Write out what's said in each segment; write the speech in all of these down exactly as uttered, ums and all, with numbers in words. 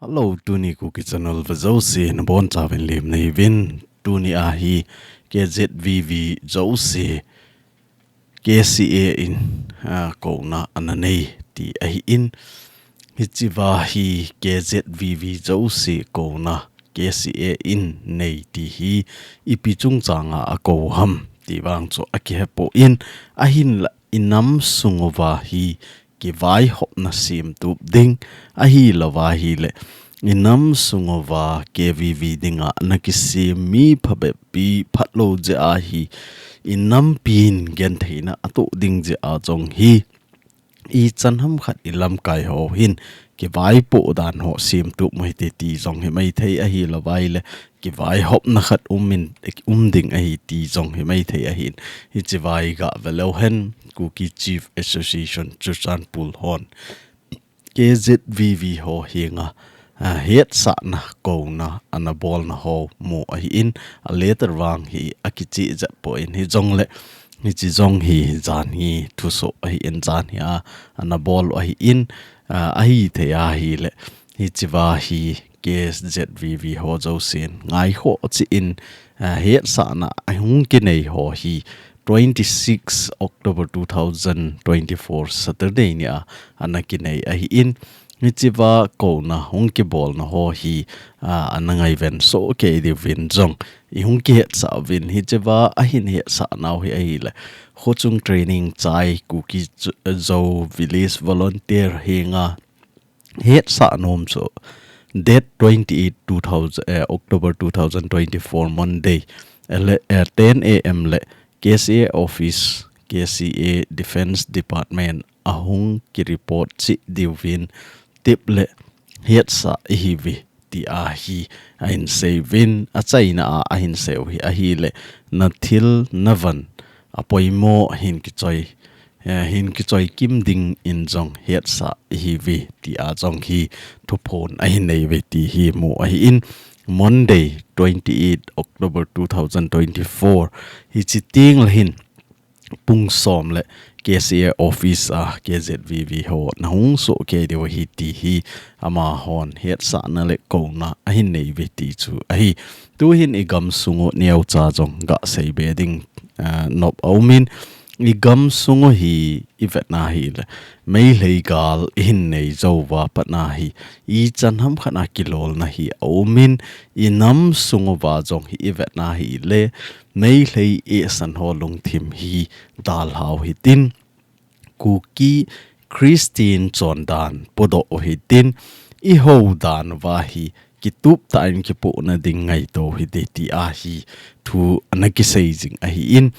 Hello, tuni Kuki channel va jouse nabonchauvin lemna hiuvin. Tuni ahi K Z V V jouse K C A in, ah, kouna ana nei ti ahin. Hichea hi K Z V V jouse kouna K C A in nei ti hi ipi chungchanga akou ham ti vang chu akihepoi. Ahinla inam sunguva hi kivaihopna semtup ding, ahilouva hile inam sunguva K V V dinga nakisem mi phabep pi phatlou jeh ahi, inampin gentheina atoh ding jeh a jong hi, ichan ham khat ilamkai ho hin kivaipoh dan ho semtup u hite ti jong hi maithei ahilouva hile, kivaihopna khat um in, um ding ahi ti jong hi maithei ahin. Hichea hi gave leu hen, Kuki Chief Association Churachandpur hon K Z V V ho henga, ah, hetsahna kouna ana bolna ho mu ahin, a letter vang hi akichih jep poi, hijongle hiche jong hi janhi thusoh ahin, janhi a ana bol u ahin, ah, ahithei ahile hichea hi K Z V V ho jousen ngaikhoh cheh in, ah, hetsahna ahung kinei ho hi twenty-six October two thousand twenty-four Saturday nia ana kinei ahin, hichea kouna hung kibolna ho hi, ah, ana ngaiven soh kei diuvin jong ihung kihetsah uvin, hichea ahin hetsah nau hi ahile, Khochung Training Chai Kuki Zo Village Volunteer henga hetsah nom chu date twenty-eight, two thousand, eh, October two thousand twenty-four, Monday, ele-, eh, ten A M le K C A office, K C A Defence Department ahung kireport cheh diuvin, tep le hetsah ihiuve ti ahi ahin seiuvin, achaina a ahin seiu hi ahile, nathil navan apoimo hin kichoi, eh, hin kichoi kim dingin jong hetsah ihiuve ti a jong hi thuphon ahin neiuve ti hi mu ahin, Monday, twenty-eight October two thousand twenty-four, hiche tengle hin pung som le K C A office a K Z V V ho nahung soh kei diu ahi ti hi amahon hetsahna le kouna ahin neiuve ti chu ahi. Tuhin igamsung u neocha jong gasei be ding, ah, nop aumin, igamsung u hi ivetna hile, Meitei gal ihin nei jouva patna hi, ichan ham khat a kilolna hi aumin, inam sunguva jong hi ivetna hile, Meitei eisan ho lungthim hi dalhau hitin, Kuki Christian chondan podoh u hitin, ihoudan uva hi kitup tah in kipohna ding ngaito hite ti ahi thu ana kisei jing ahin,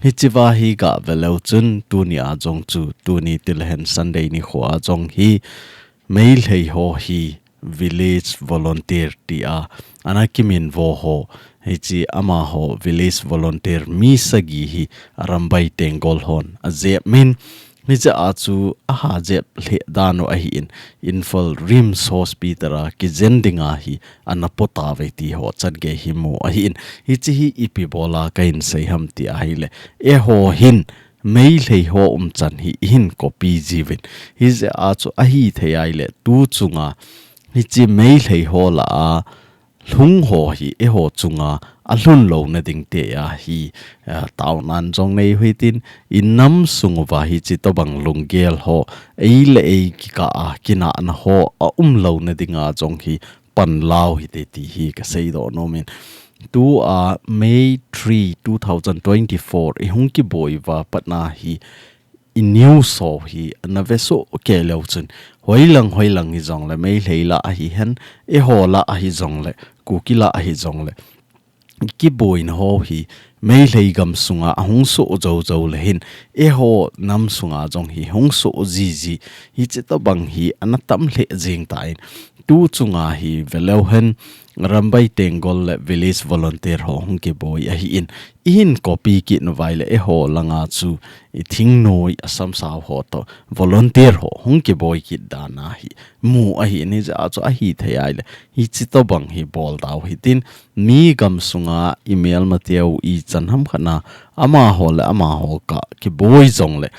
hichea hi gave leu chun tunia jong chu tuni tilehen Sunday nikhoa jong hi Meitei ho hi village volunteer tia ana kiminvo ho, hiche amaho village volunteer mi sagi hi Arambai Tenggol hon ajep min, hiche a chu aha jep lheh dan u ahin, Imphal RIMS Hospital a kijen dinga hi ana potauve ti ho chan gei hi mu ahin, hiche hi ipi bola kahin sei ham ti ahile, eiho hin Meitei ho umchan hi ihin copy jiuvin. Hijeh a chu ahithei ahile, tu chunga hiche Meitei ho lah a lhung ho hi eiho chunga alhun louna ding tia hi, eh, taonan jong nei u hitin, inam sunguva hiche tobang lunggel ho, ei le ei kikah a kinahna ho aum louna dinga jong hi panlau hite ti hi kasei doh nomin. Tua May three, two thousand twenty-four ihung kiboi uva patna hi inews ho hi ana vesoh kei leu chun, hoilang hoilang hijongle, Meitei lah ahihen, eiho lah ahijongle, Kuki lah ahijongle, kiboina ho hi Meitei gamsunga ahung soh jou jou le hin, eiho nam sunga jong hi hung soh jiji, hiche tobang hi ana tam lheh jeng tan, tu chunga hi veleu hen, Arambai Tenggol le village volunteer ho hung kiboi ahin, ihin copy kit nauva ahile eiho langa chu i thingnoi asamsau ho toh volunteer ho hung kiboi kit dan ahi mu ahin, hijeh a chu ahithei ahile, hiche tobang hi bol tau hitin, mi gamsunga i melmateu ichan ham khat a amaho le amaho kah kiboi jongle,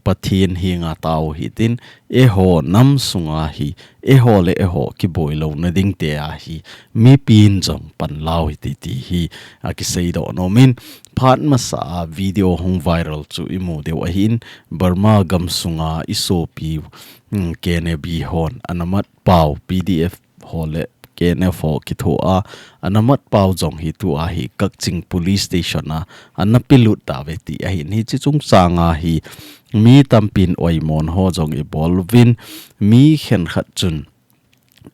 Pathen henga tao hitin, eiho nam sunga hi, eiho le eiho kiboi louna ding te ahi, mipin jong panla u hite ti hi akiseidoh nom in, phat masa a video hung viral chu imu diu ahin, Burma gam sunga isopi, mm, K N A B hon anamat pau P D F ho le K N F ho kithoa, anamat pau jong hi tua hi Kakching Police Station a, ana pelut tauve ti ahin hiche chungchanga hi mi tampin oimon ho jong ibol uvin, mi khenkhat chun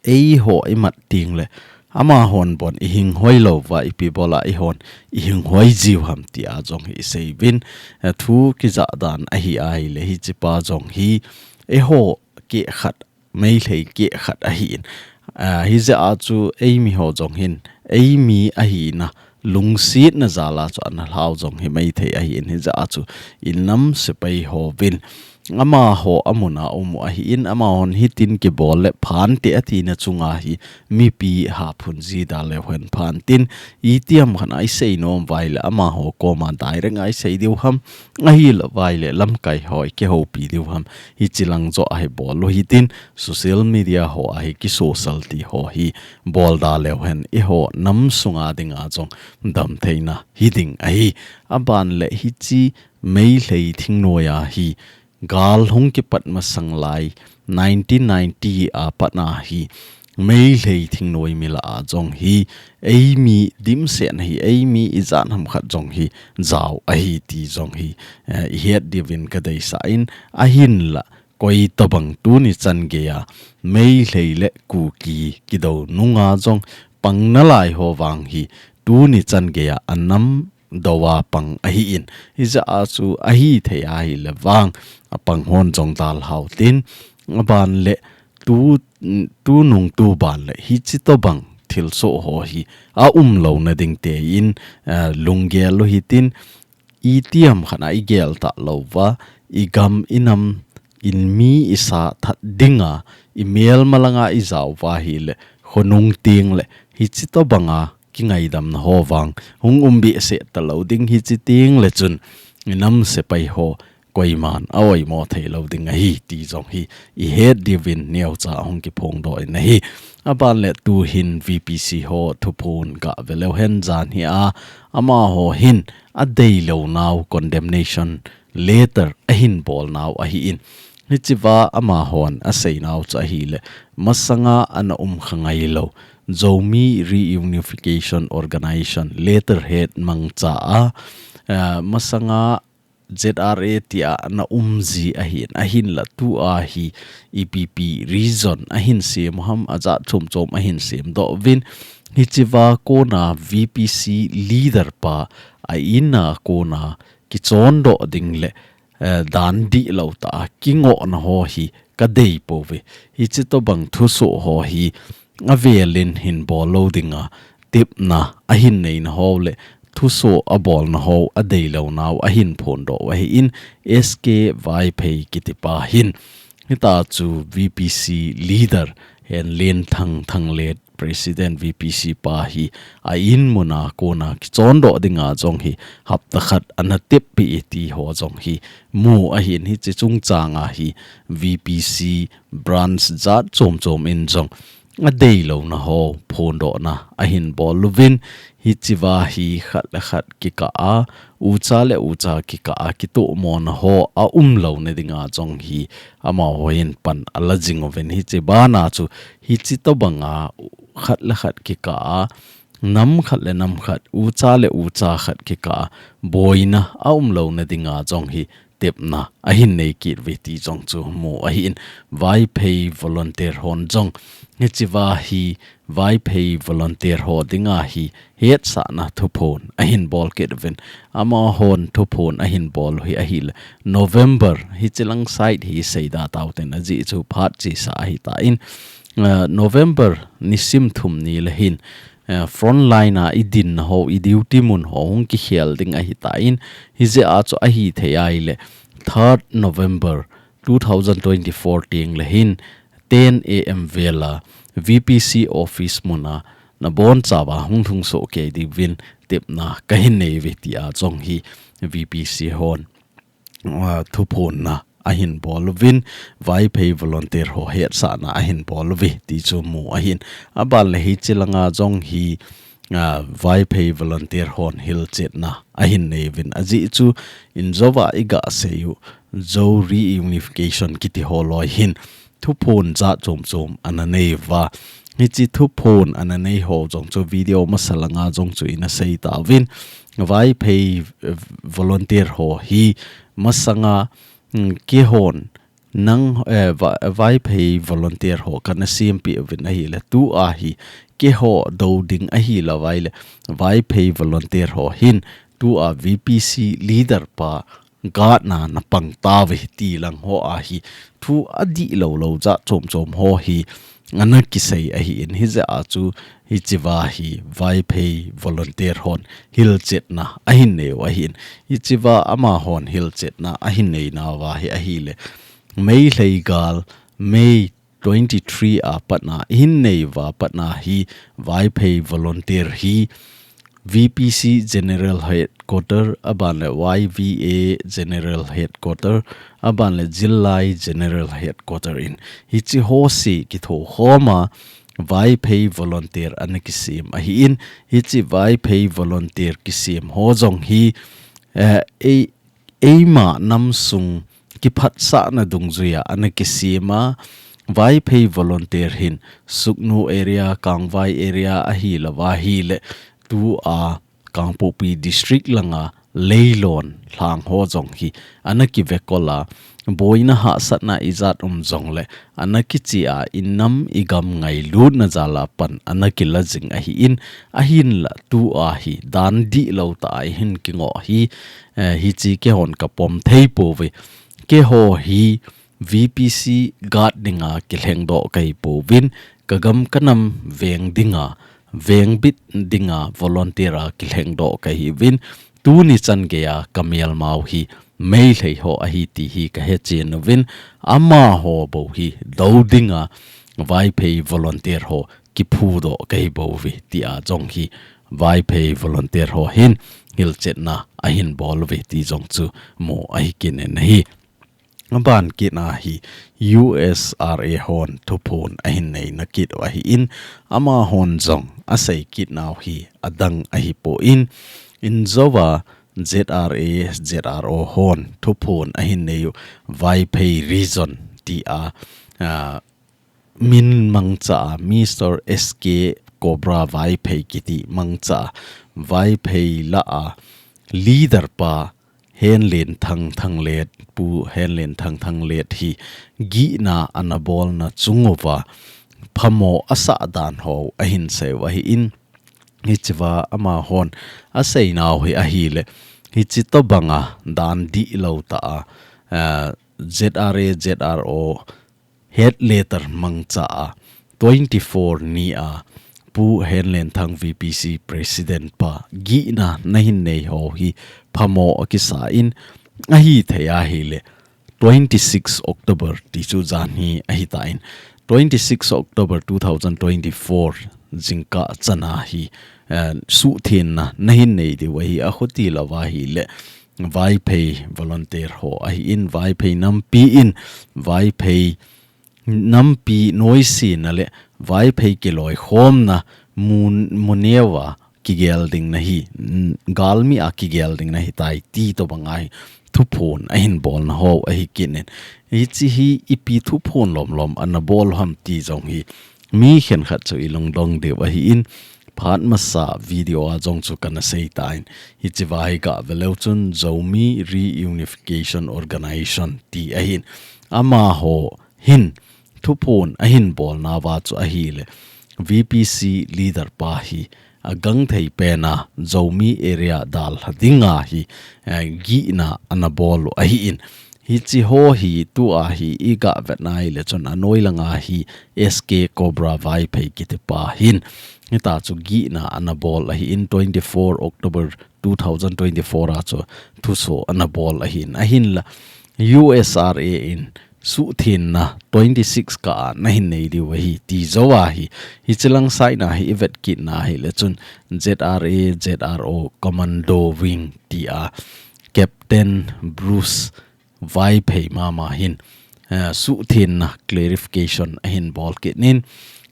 eiho imat teng le, amahon bon ihinghoi louva ipi bola eihon ihinghoi jiu ham tia jong hi isei uvin, eh, thu kijah dan ahi ahile hichepa jong hi, eiho kehkhat Meitei kehkhat ahin. Ah, hijeh a chu eimi ho jong hin, eimi ahina, lungsetna jal a chu ana lhau jong hi Meitei ahin, hijeh a chu inam sepai hovin, amaho amun a um u ahin, amahon hitin kibol le phante atina chunga hi, mipi haphun ji daleu hen phantin, itiham khat a isei nom uva ahile, amaho koma direct a isei diu ham, ahilou uva ahile lamkai ho ikihoupi diu ham, hiche lang joh a hi bol u hitin, social media ho a hi kisocial ti ho hi bol daleu hen, eiho nam sunga dinga jong damtheina hiding ahi. Aban le hiche Meitei thingnoiya hi gal hung kipat masang lai nineteen ninety a pat a hi Meitei thingnoi mi lah a jong hi eimi dimset na hi, eimi ijat ham khat jong hi jao ahi ti jong hi, eh, ihet diuvin kadeisah in, ahinla koi tobang tuni chan geiya Meitei le Kuki kidou nunga jong pang nalai ho vang hi tuni chan geiya anam dou a pang ahin. Hijeh a chu ahithei ahile vang apang hon jong dalhau tin, aban le tu, tunung tuban le hiche tobang thilsoh ho hi aum louna ding te in, eh, lunggel u hitin, itiham khat a igel talou uva, igam inam, inmi isa that dinga, imelma langa ijao uva ahile, khonung teng le, hiche tobanga kingaidamna ho vang hung um behseh talou ding, hiche teng le chun inam sepai ho koiman a oimo thei lou ding ahi ti jong hi ihet diuvin neocha hung kiphongdoh in ahi. Aban le tuhin V P C ho thuphon gah ve leu hen jan hi a, amaho hin adei lou nau condemnation letter ahin bol nau ahin. Hichea amahon asei nau chu ahile, masanga ana um kha ngai lou Zomi Reunification Organization letterhead mangcha a, eh, masanga Z R A tia ana um ji ahin, ahinla tua hi ipi ipi reason ahin sem u ham, ajat chom chom ahin semdoh uvin. Hichea kona V P C leader pa a in a kona kichondoh ding le, eh, dan dihlou tah a kingohna ho hi kadei pouve. Hiche tobang thusoh ho hi avelin hin bol lou dinga tepna ahin neina ho le thusoh abolna ho adei lou nau ahin phondoh u ahin, S K Vaiphei kitipa hin, hitia chu V P C leader Henlenthang Thanglet, President V P C pa hi a in muna kona kichondoh dinga jong hi hapta khat ana teppeh e ti ho jong hi mu ahin, hiche chungchanga hi V P C branch jat chom chom in jong adei louna ho phondohna ahin bol uvin, hichea hi khat le khat kikah a, ucha le ucha kikah a kitomona ho aum louna dinga jong hi amaho hin pan ala jing uvin, hiche bana chu hiche tobanga khat le khat kikah a, nam khat le nam khat, ucha le ucha khat kikah a boina aum louna dinga jong hi tepna ahin nei kit uve ti jong chu mu ahin, Vaiphei volunteer hon jong hichea hi Vaiphei volunteer ho dinga hi hetsahna thuphon ahin bol kit uvin, amahon thuphon ahin bol u hi ahile November, hiche lang side hi seida tau ten, ajeh chu phat chesa ahitan, eh, November nisim thum ni le hin, eh, front line a idinna ho, i duty mun ho hung kikhel ding ahitan, hijeh a chu ahithei ahile third November two thousand twenty-four teng le hin ten A M vel a V P C office muna nabonchauva hung lhung soh kei diuvin tepna kahin nei uve tia jong hi V P C hon, ah, thuphonna ahin bol uvin, Vaiphei volunteer ho hetsahna ahin bol uve ti chu mu ahin. Aban le hiche langa jong hi, ah, Vaiphei volunteer hon hilchetna ahin nei uvin. Ajeh chu injouva iga sei u, Zo reunification kiti ho loi hin thuphon jat chom chom ana nei uva. Hiche thuphon ana nei ho jong chu video masa langa jong chu ina sei tauvin. Vaiphei, eh, volunteer ho hi masanga, mm, keihon nang, eh, Va-, Vaiphei volunteer ho kana sempeh uvin ahile tua hi keiho dou ding ahi lou vai le Vaiphei volunteer ho hin tua V P C leader pa guard na na pang tauve ti lang ho a hi thu adih lou lou jat chom chom ho hi ana kisei ahin, hijeh a chu hichea hi Vaiphei volunteer hon hilchetna ahin nei u ahin, hichea amahon hilchetna ahin nei nauva hi ahile Meitei gal May twenty-three a patna ihin nei uva patna hi Vaiphei volunteer hi V P C General Headquarter, aban le Y V A General Headquarter, aban le Zillai General Headquarter in hiche ho si kitho khoma Vaiphei volunteer ana kisem ahin, hiche Vaiphei volunteer kisem ho jong hi, eh, ei, eima nam sung kiphatsahna dungjuia ana kisem a, Vaiphei volunteer hin Sugnu area, Kangvai area ahi louva ahile tua Kangpokpi district langa Leilon lhang ho jong hi ana kivekol a, boina hahsatna ijat um jongle ana kiche a, inam igam ngailutna jal a pan ana kila jing ahin, ahinla tua hi dan dihlou tah a ihin kingoh hi, eh, hiche keihon kapom thei pouve. Keiho hi V P C guard dinga kilhengdoh kahi pouvin, kagam kanam veng dinga, vengbit dinga volunteer a kilhengdoh kahiuvin, tuni chan geiya kamelmau hi Meitei ho ahi ti hi kahechen uvin, amaho bou hi dou dinga Vaiphei volunteer ho kiphudoh kahi bouve tia jong hi Vaiphei volunteer ho hin hilchetna ahin bol uve ti jong chu mu ahi kit in ahi. Aban kit na hi U S R A hon thuphon ahin neina kit u ahin, amahon jong asei kit nau hi adang ahipon, injouva Z R A, Z R O hon thuphon ahin nei u Vaiphei Region tia, a, min mangcha a, Mister S K Cobra Vaiphei kiti mangcha a, Vaiphei lah a leader pa Henlenthang Thanglet, Pu Henlenthang Thanglet hi gihna ana bolna chung uva phamo asah dan ho ahin sei u ahin, hichea amahon asei nau hi ahile, hiche tobanga dan dihlou tah a, eh, Z R A, Z R O head letter mangcha a, twenty-four ni a, Pu Henlenthang V P C President pa gihna nahin nei ho hi phamo akisa in, ahithei ahile, twenty-six October ti chu janhi ahitan, twenty-six October two thousand twenty-four jingkah chana hi, eh, suhthenna nahin nei diu ahi, akhuti louva ahile, Vaiphei volunteer ho ahin, Vaiphei nampi in, Vaiphei nampi noisena le Vaiphei kiloikhomna mun, muneo a kigel ding nahi, n-, galmi a kigel ding nahitai ti tobanga hi thuphon ahin bolna ho ahi kit in. Hiche hi ipi thuphon lomlom ana bol u ham ti jong hi mi khenkhat chu ilungdong diu ahin, phat masa video a jong chu kana seitan, hichea hi gah ve leu chun Zomi Reunification Organization ti ahin, amaho hin thuphon ahin bolnauva chu ahile, V P C leader pa hi agangthei pena Zomi area dalha dinga hi, eh, gihna ana bol u ahin, hiche ho hi tua hi igah vetna ahile chun anoi langa hi S K Cobra Vaiphei kiti pa hin hitia chu gihna ana bol ahin, twenty-four October two thousand twenty-four a chu thuso ana bol ahin, ahinla U S R A in suhthenna twenty-six kah a nahin nei diu ahi ti jou ahi. Hiche lang side na hi ivet kit na ahile chun Z R A, Z R O Commando Wing tia Captain Bruce Vaiphei mama hin, eh, suhthenna clarification ahin bol kit in,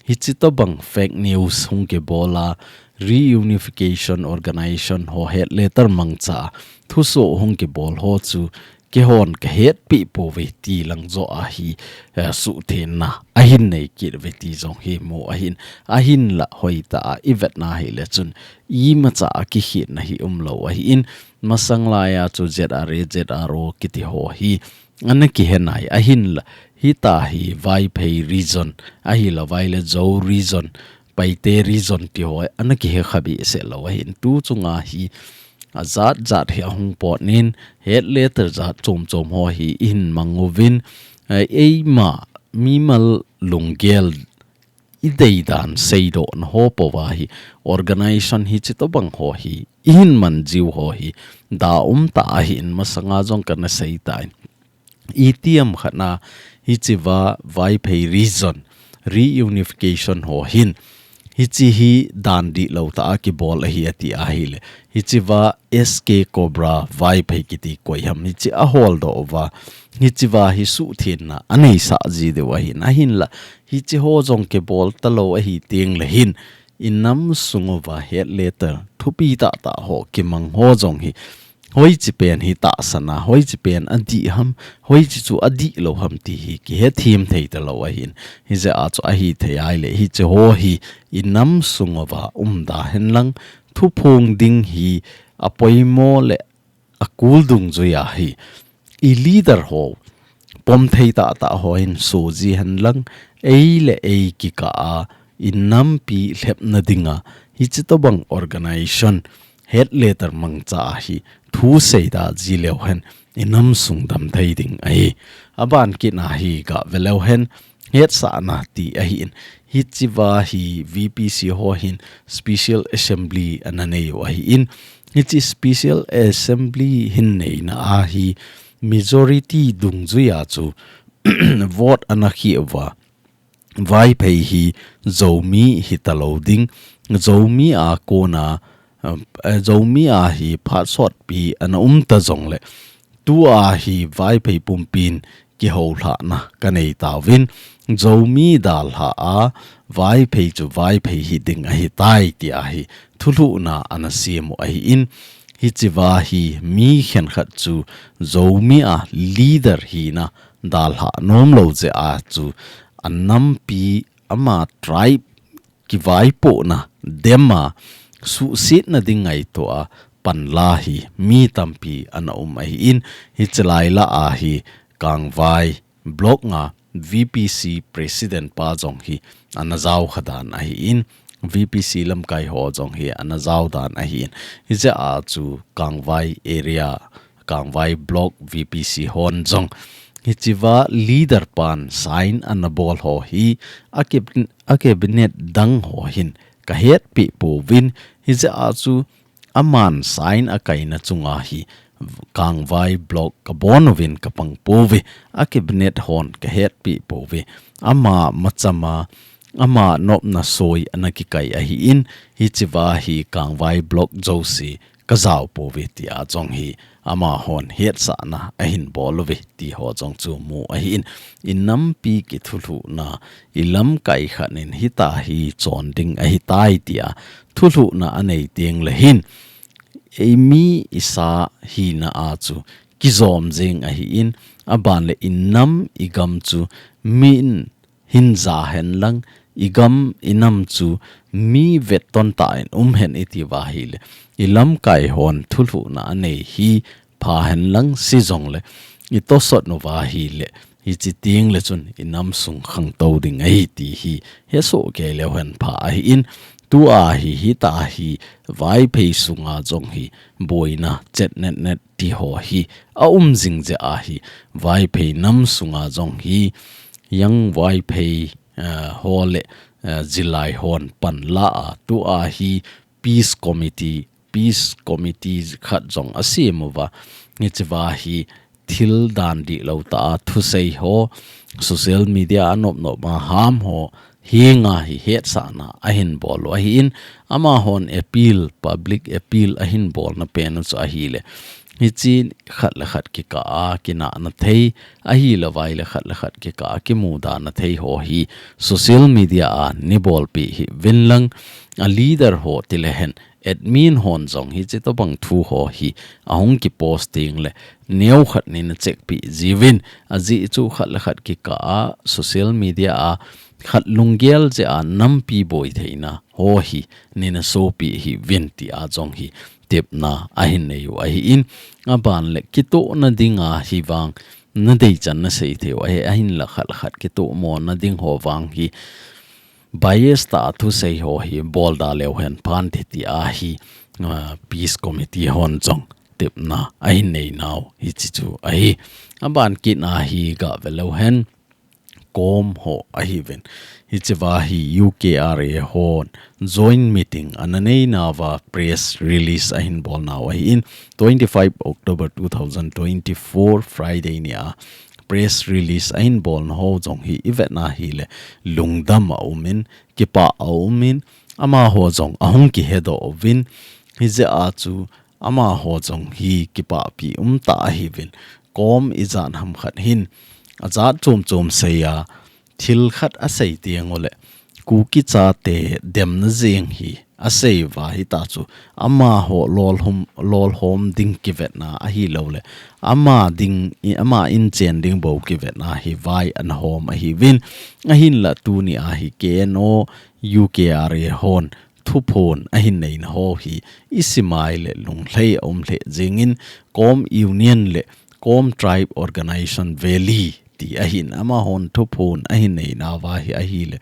hichi tobang fake news hung kibol a, Reunification Organization ho head letter mangcha thusoh hung kibol ho chu keihon kahetpi pouve ti lang joh a hi, eh, suhthenna ahin nei kit uve ti jong hi mu ahin, ahinla hoitah a ivetna hileh chun imacha a kikhetna hi umlou ahin, masang laiya chu Z R A, Z R O kiti ho hi ana kihe nai ahinla, hitia hi Vaiphei region, ahilouva leh Zou region, Paite region ti ho ana kihe khabeh seh lou ahin, tu chunga hi ajat jat hi ahung pot in, head letter jat chom chom ho hi ihin mang uvin, eh, eima mimal lunggel idei dan seidohna ho pouva hi, organization hichi tobang ho hi ihin mang jiu ho hi da umtah ahin, masanga jong kana seitan. Itiham khat na hichiva Vaiphei region reunification ho hin, hichi hi dan dihlou tah a kibol ahi ati ahileh, hichiva S K Cobra Vaiphei kiti koi ham hichi aholdoh uva, hichiva hi suhthenna aneisah ji diu ahin, ahinla hichi ho jong kibol talou ahi tengleh hin, inam sung uva head letter thupi tahtah ho kimang ho jong hi, hoichi pen hi tahsan a, hoichi pen adih ham, hoichi chu adihlou ham ti hi kihethem thei talou ahin. Hijeh a chu ahithei ahileh, hichi ho hi inam sung uva umda henlang, thuphong ding hi apoimo leh akul dungjuiya hi, i leader ho pom thei tahtah ho hin soji henlang, ei le ei kikah a, inampi lhepna dinga hichi tobang organization head letter mangcha a hi thu seida ji leu hen, inam sung damthei ding ahi. Aban kit na hi gave leu hen, hetsahna ti ahin, hichiva hi V P C ho hin special assembly ana neiu ahin, hichi special assembly hin neina a hi majority dungjuiya chu vote ana khih uva, Vaiphei hi Zomi hitalou ding, Zomi a kona, eh, Zomi a hi phat sotpi ana umta jongleh, tua hi Vaiphei pumpin kihoulhahna kanei tauvin, Zomi dalha a Vaiphei chu Vaiphei hiding ahitai tia hi thulhuhna ana semu ahin, hichiva hi mi khenkhat chu Zomi a leader hina dalha nomlou jeh a chu anampi ama tribe kivaipohna dem a suhsetna ding ngaito a panla hi mi tampi ana um ahin, hichi laila a hi Kangvai block nga V P C president pa jong hi ana jao kha dan ahin, V P C lamkai ho jong hi ana jao dan ahin, hijeh a chu Kangvai area, Kangvai block V P C hon jong hichiva leader pan sign ana bol ho hi a cab-, a cabinet dang ho hin kahetpi pouvin, hijeh a chu aman sign akaina chunga hi Kangvai block kabon uvin kapang pouve, a cabinet hon kahetpi pouve, ama machama, ama nopna soi ana kikai ahin, hichiva hi Kangvai block jouse kajao pouve tia jong hi amahon hetsahna ahin bol uve ti ho jong chu mu ahin, inampi kithulhuhna, ilamkai khat in hitia hi chon ding ahitai tia thulhuhna anei tengleh hin, eimi isa hina a chu kijom jeng ahin, aban leh inam igam chu min hin ja henlang, igam inam chu mi vetton tah in um hen iti uva hileh, ilamkai hon thulhuhna anei hi pha henlang, si jongleh itosot uva hileh, hichi tengleh chun inam sung khangtou ding ahi ti hi hesoh kei leu hen pha ahin, tua hi hitia hi Vaiphei sunga jong hi boina chetnetnet ti ho hi aum jing jeh a hi, Vaiphei nam sunga jong hi Young Vaiphei, eh, ho leh, eh, jilai hon panla a, tua hi Peace Committee, Peace Committee khat jong asem uva, hichiva hi thil dan dihlou tah a thusei ho, social media a nopnop a ham ho, hinga hi hetsahna ahin bol u ahin, amahon appeal, public appeal ahin bolna pen u chu ahileh, Hichi khat le khat kikah a kinahna thei, ahilouva ahile khat le khat kikah a kimudana thei ho hi social media a neibolpeh hih uvin lang, a leader ho tilehen admin hon jong hichi tobang thu ho hi ahung kipost tengle neokhat neina check peh jiuvin, ajeh chu khat le khat kikah a social media a khat lunggel jeh a nampi boi theina ho hi neina sopeh hih uvin tia jong hi tepna ahin nei u ahin, aban le kitohna dinga hi vang nadei chan nasei thei u ahi, ahinla khat le khat kitohmona ding ho vang hi bias tah a thusei ho hi bolda leu hen phante tia hi, ah, Peace Committee hon jong tepna ahin nei nau hichi chu ahi. Aban kit a hi gah ve leu hen COM ho ahiuvin. Hichea hi U K R A hon joint meeting ana neinauva press release ahin bolnau ahin, twenty-five October two thousand twenty-four Friday nia press release ahin bolna ho jong hi ivetna hile lungdam aumin, kipah aumin, amaho jong ahung kihedoh uvin, hijeh a chu amaho jong hi kipahpi umtah ahiuvin. COM ijat ham khat hin ajat chom chom sei a, thil khat asei teng ule Kuki chate demna jeng hi asei uva hita chu amaho lolhom, lolhom ding kivetna ahilouleh ama ding, ama in chen ding bou kivetna hi vai ana hom ahiuvin. Ahinla tuni a hi K N O U K R A hon thuphon ahin neina ho hi isim a ahile lunglhai aum lheh jengin, COM Union le COM Tribe Organization Valley ti ahin, amahon thuphon ahin neinauva hi ahile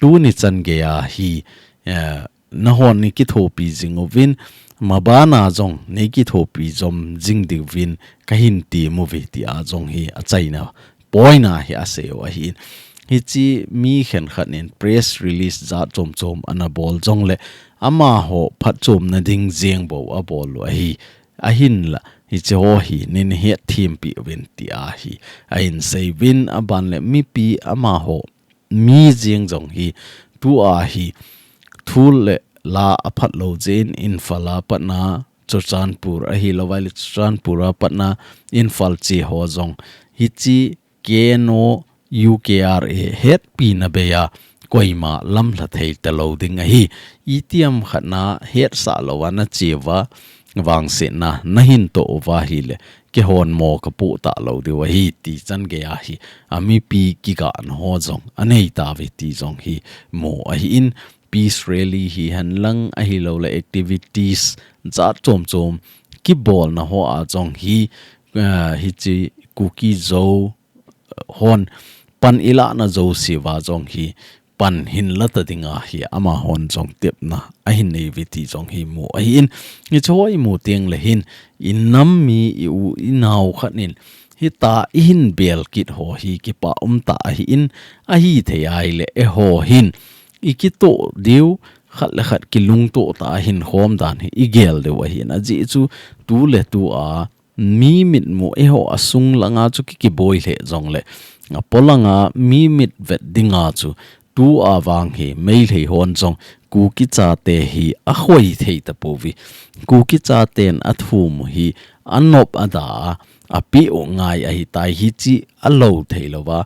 tuni chan geiya hi, eh, nahon neikithopi jing uvin, mabana jong neikithopi jom jing diuvin kahin temuve tia jong hi achaina point a hi asei u ahin. Hichi mi khenkhat in press release jat chom chom ana bol jongle amaho phatchomna ding jeng bou abol u ahi. Ahinla hichi ho hi neina hetthem peh uvin tia hi ahin sei uvin, aban le mipi amaho mi jeng jong hi tua hi thu le la aphat lou jeh in Imphal a patna Churachandpur ahilouleh le Churachandpur a patna Imphal che ho jong hichi K N O U K R A hetpina beiya koima lamlha thei talou ding ahi. Itiham khat na hetsah louva nache uva vangsetna nahin toh uva ahile keihon mo kapoh talou diu ahi ti chan geiya hi amipi kigahna ho jong anei tauve ti jong hi mu ahin, peace rally hihen lang ahilouleh activities jat chom chom kibolna hoa jong hi, ah, hichi Kuki Zo hon pan ilahna jouseuva jong hi pan hinla ta dinga hi amahon jong tepna ahin neiuve ti jong hi mu ahin, hichi ho imu tengle hin inam mi i-u inao khat in hita ihin bel kit ho hi kipah umtah ahin, ahithei ahile eiho hin ikitoh diu, khat le khat kilungtoh tah a hinkhom dan hi igel diu ahin, ajeh chu tu le tua mi mitmu eiho asung langa chu ki, kiboi lheh jongle apolanga mi mitvet dinga chu tua vang hi Meitei hon jong Kuki chate hi akhoi thei tapouve. Kuki chaten athum u hi anop ada a, apeh u ngai ahitai, hichi alou theilouva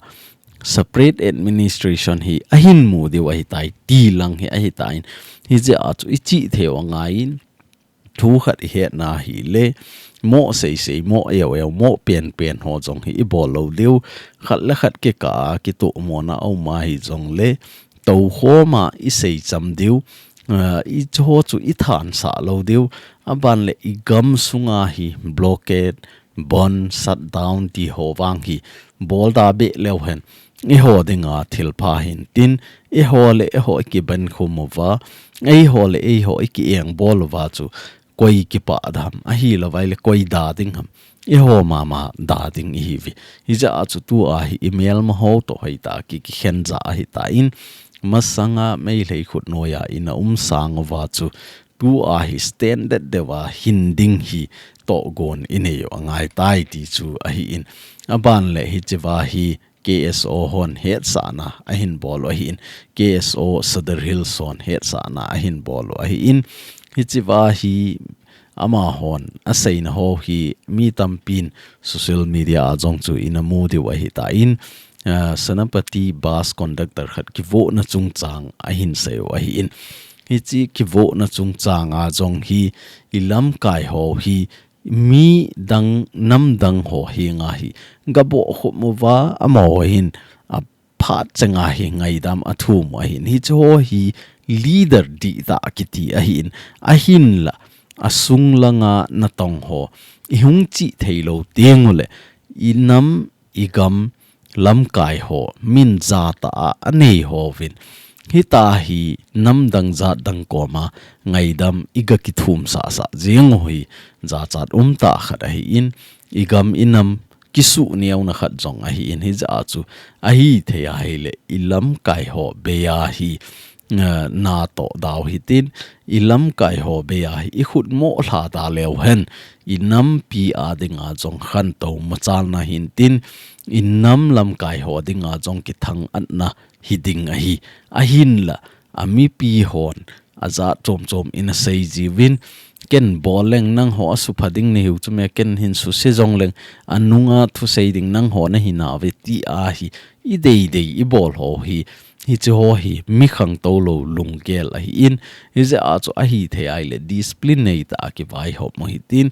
separate administration hi ahin mu diu ahitai ti lang hi ahitan, hijeh a chu ichih theiu angaiyin, thu khat ihetna hile mo seisei, mo eueu, mo penpen ho jong hi ibol lou diu, khat le khat kikah a kitohmona aum ahi jongle toukhoma isei cham diu, ah, hichi ho chu ithansah lou diu, aban le igam sunga hi blockade, bandh, shutdown ti ho vang hi bolda beh leu hen eiho dinga thilpha hintin, eiho le eiho ikibankhum uva, eiho le eiho ikiengbol uva chu koi kipah dem, ahilouva ahile koi da ding ham, eiho mama da ding ihiuve. Hijeh a chu tua hi imelma ho toh hoitah a ki, kikhen ja ahitan, masanga Meitei khutnoiya ina umsang uva chu tua hi standard deuva hin ding hi tohgon ineiu angaitai ti chu ahin, aban le hichea hi K S O hon hetsahna ahin bol u ahin, K S O Sadar Hills hon hetsahna ahin bol u ahin, hichea hi Amahon aseina ho hi mi tampin social media a jong chu ina mu diu ahitan, ah, Senapati bus conductor khat kivohna chungchang ahin seiu ahin. Hiche kivohna chungchang a jong hi ilamkai ho hi mi dang, nam dang ho henga hi gabohkhup uva, amaho hin a phat chenga hi ngaidam athum u ahin. Hiche ho hi leader dihtah kiti ahin. Ahinla, asung langa natong ho ihung chih theilou tengule, inam, igam, lamkai ho min jatah a anei hovin, hitia hi nam dang jat dang koma ngaidam iga kithum sahsah jeng u hi jachat umtah khat ahin, igam inam kisuh neuna khat jong ahin. Hijeh a chu ahithei ahile ilamkai ho beia hi, eh, natoh dau hitin, ilamkai ho beia hi ikhutmo lha da leu hen, inampi a dinga jong khantou machalna hintin, inam lamkai ho dinga jong kithang-atna hiding ahi. Ahinla, amipi hon ajat chom chom ina sei jiuvin, ken bol leng nangho asupha ding nahiu chu me, ken hin suse jongleng anunga thusei ding nangho nahi nauve tia hi idei dei ibol ho hi, hiche ho hi mi khangtou lou lunggel ahin. Hijeh a chu ahithei ahile discipline neitah a kivaihop u hitin,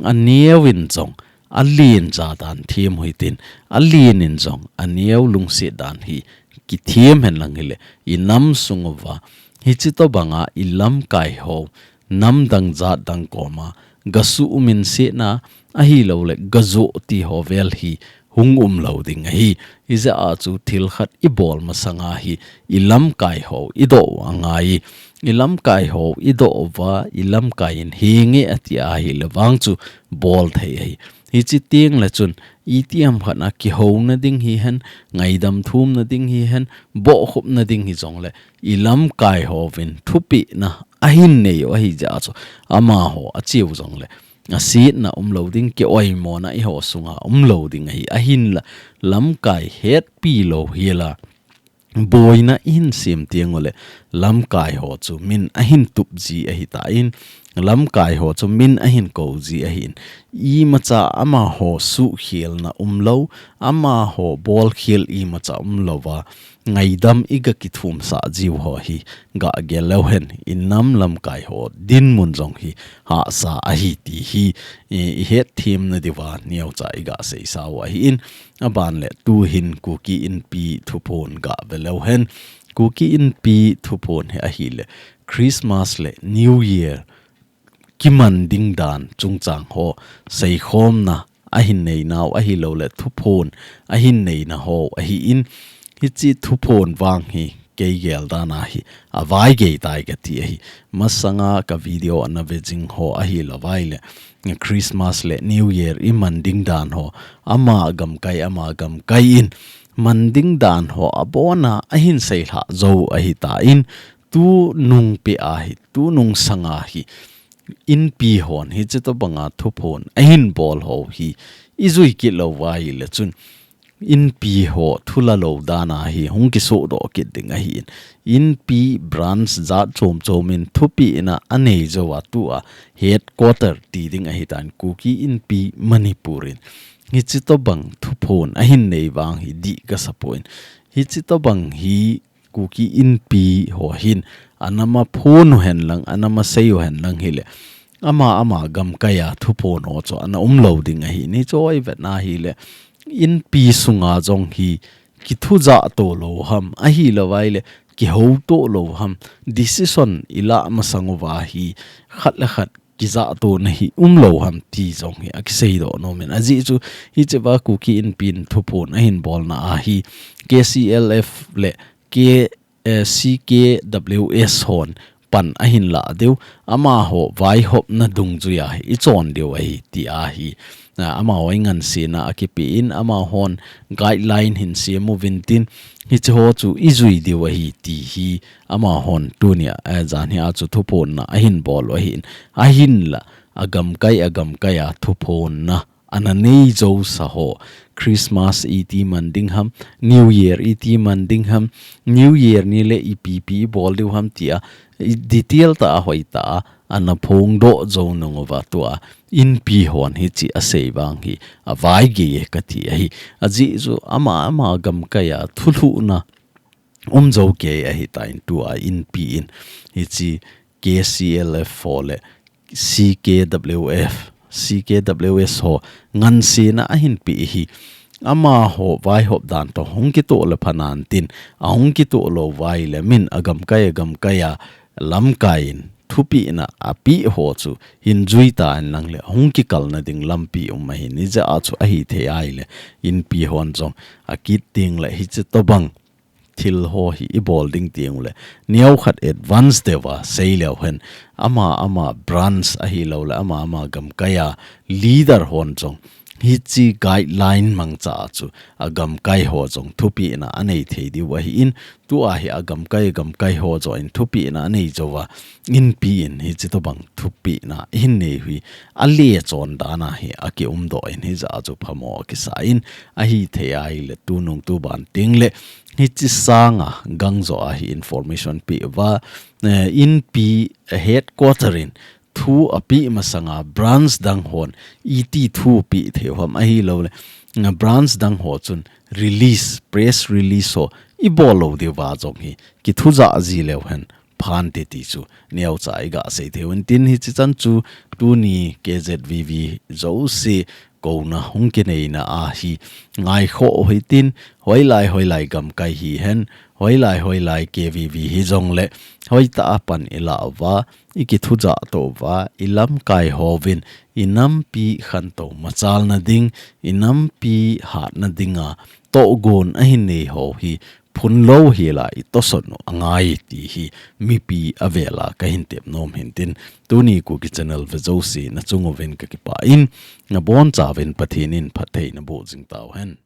aneovin jong alen jadan them u hitin, alen in jong aneo lungset dan hi kithem henlang hile, inam sung uva hiche tobanga ilamkai ho nam dang jat dang koma gasuh minsetna ahiloule gajoh ti ho vel hi hung umlou ding ahi. Hijeh a chu thil khat ibol masanga hi ilamkai ho idoh u angai. Ilamkai ho idoh uva, ilamkai in henge ati ahile vang chu bol thei ahi. Hiche tengle chun itiham khat a kihouna ding hihen, ngaidam thumna ding hihen, bohkhupna ding hijongle, ilamkai hovin thupehna ahin nei u ahijeh a chu, amaho acheu jongle asetna umlou ding, kioimona eiho sunga umlou ding ahi. Ahinla, lamkai hetpi lou hela boina ihin sem tengule, lamkai ho chu min ahin tup ji ahitan, lamkai ho chu min ahin kou ji ahin. Imacha amaho suhkhelna umlou, amaho bolkhel imacha umlouva ngaidam iga kithumsah jiu ho hi gagel leu hen, inam lamkai ho dinmun jong hi hahsa ahi ti hi i, ihetthemna diuva neocha iga seisau ahin. Abanle tuhin Kuki Inpi thuphon gave leu hen. Kuki Inpi thuphon hi ahile Christmas le New Year kiman ding dan chungchang ho seikhomna ahin neinau ahiloule thuphon ahin neina ho ahin, hiche thuphon vang hi kei gel dan a hi avaigei tai kati ahi. Masanga ka video ana ve jing ho ahilouva ile, Christmas le New Year iman ding dan ho, ama gamkai ama gamkai in man ding dan ho abona ahin seilhah jou ahitan, tunung peh a hi, tunung sanga hi Inpi hon hiche tobanga thuphon ahin bol ho hi ijui kit louva ile chun, Inpi ho thulalou dan a hi hung kisohdoh kit ding ahin. Inpi branch jat chom chom in thupehna anei jouva tua headquarter ti ding ahitan, Kuki Inpi Manipur in hiche tobang thuphon ahin nei vang hi dih kasa poi. Hiche tobang hi Kuki Inpi ho hin anama phon u henlang, anama sei u henlang hile, ama ama gamkai a thuphon ho chu ana umlou ding ahi. Hiche ivetna hile, Inpi sunga jong hi kithujah to lou ham, ahilouva ile kihou to lou ham, decision ilah masang uva hi khat le khat kijah tona hi umlou ham ti jong hi akiseidoh nom in. Ajeh chu hichea Kuki Inpi in thuphon ahin bolna a hi K C L F le K, eh, C K W S hon pan ahin lah diu, amaho vaihopna dungjui a hi ichon diu ahi ti a hi, ah, amaho ingansena akipe in, amahon guideline hin sem uvin tin, hiche ho chu ijui diu ahi ti hi amahon tunia, eh, janhi a chu thuphonna ahin bol u ahin, ahinla, agamkai, agamkai a thuphonna ana nei jousa ho, Christmas iti man ding ham, New Year iti man ding ham, New Year ni le ipi ipi ibol diu ham tia, i detail tah a hoitah a ana phongdoh jou nung uva tua Inpi hon hichi asei vang hi avaigei e kati ahi. Ajeh chu ama ama gamkai a thulhuhna um jou kei ahitan tua Inpi in hichi K C L F ho le C K W F, C K W S ho ngansena ahin pe hi. Amaho vaihop dan toh hung kitoh le phanan tin, ahung kitoh lou uva ahile min agamkai agamkai a lamkai in thupehna apeh ho chu hin jui tan lang le hung kikalna ding lampi um ahin, hijeh a chu ahithei ahile Inpi hon jong akit ding le hichi tobang thil ho hi ibol ding ti ule, neokhat advance deuva seileu hen, ama ama branch ahilou le ama ama gamkai a leader hon jong hichi guideline mangcha a chu agamkai ho jong thupehna anei thei diu ahin, tua hi agamkai gamkai ho jong in thupehna anei jouva Inpi in hichi tobang thupehna hin nei hi ale chon dan a hi akiumdoh in hijeh a chu phamo akisa in, ahithei ahile tunung tuban teng le hichi sanga gangjo a hi information pe uva, eh, Inpi headquarter in thu apeh masanga branch dang hon iti thu peh thei u ham ahilou le, eh, branch dang ho chun release, press release ho ibol lou diuva jong hi kithujah ji leu hen phante ti chu neocha iga sei thei uvin tin hichi chan chu tuni K Z V V jouse kouna hung kineina a hi ngaikhoh u hitin, hoilai hoilai gamkai hihen, hoilai hoilai K V V hijong le hoitah a pan ilah uva, ikithujah to uva, ilamkai hovin inampi khantou machalna ding, inampi hatna dinga tohgon ahin nei ho hi phunlou hela itosot u angai ti hi mipi avela kahin tep nom hin tin, tuni Kuki Channel ve jouse nachung uvin kakipah in, nabonchauvin Pathen in phatthei naboh jing tauhen.